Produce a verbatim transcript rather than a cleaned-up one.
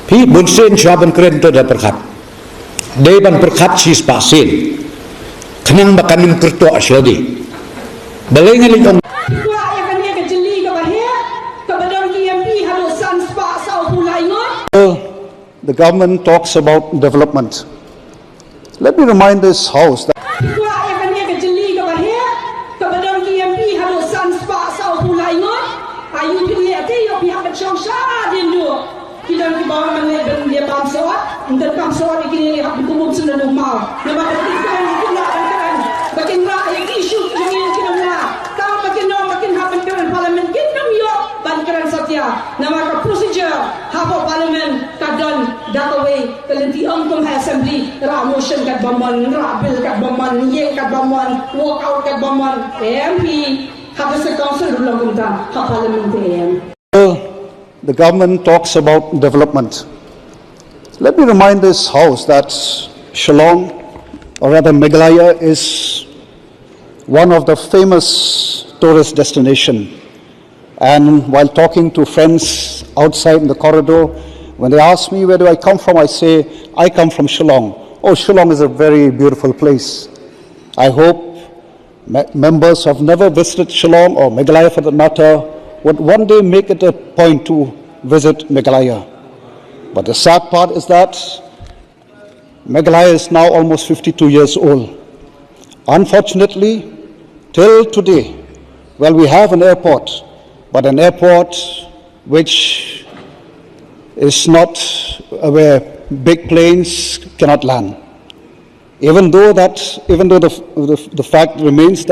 Phi bun sien shuwa ban kren to da pyrkhat. Dei ban pyrkhat shispah sien. Khnang ba kan ym kyrtoh shuwa di. Balei ngan leit ong. Kwah ïa kane ka jylli kaba heh, kaba don ki M P haduh san spah saw phew lai ngut. The government talks about development. Let me remind this house that Kwah ïa kane ka jylli kaba heh, kaba don ki M P haduh san spah saw phew lai ngut. Aïu phi leh te ïoh phi hap ban shong sha dien duh. Ki don kiba wan ban leh ban leh bam sot, ynda kam sot ïa kine leh hap ban kum bum sien da u maw. Namar ba kin kren kin lah ban kren. Ba kin rah ïa ki issue ki jingim ki nongla. Tang ba kin ong ba kin hap ban kren parliament kin ym ïoh ban kren satia. Namar ka procedure hapoh parliament ka don da kawei ka lynti, ym kum ha assembly, rah motion katba mon, rah bill katba mon, ïeng katba mon, walk out katba mon. Em phi ha district council ruh long kumta, ha parliament te em. The government talks about development. Let me remind this house that Shillong, or rather Meghalaya, is one of the famous tourist destination. And while talking to friends outside in the corridor, when they ask me, "Where do I come from?" I say, "I come from Shillong." "Oh, Shillong is a very beautiful place." I hope me- members who have never visited Shillong, or Meghalaya for that matter, would one day make it a point to visit Meghalaya. But the sad part is that Meghalaya is now almost fifty-two years old. Unfortunately, till today, well, we have an airport, but an airport which is not, uh, where big planes cannot land. Even though that, even though the, the, the fact remains that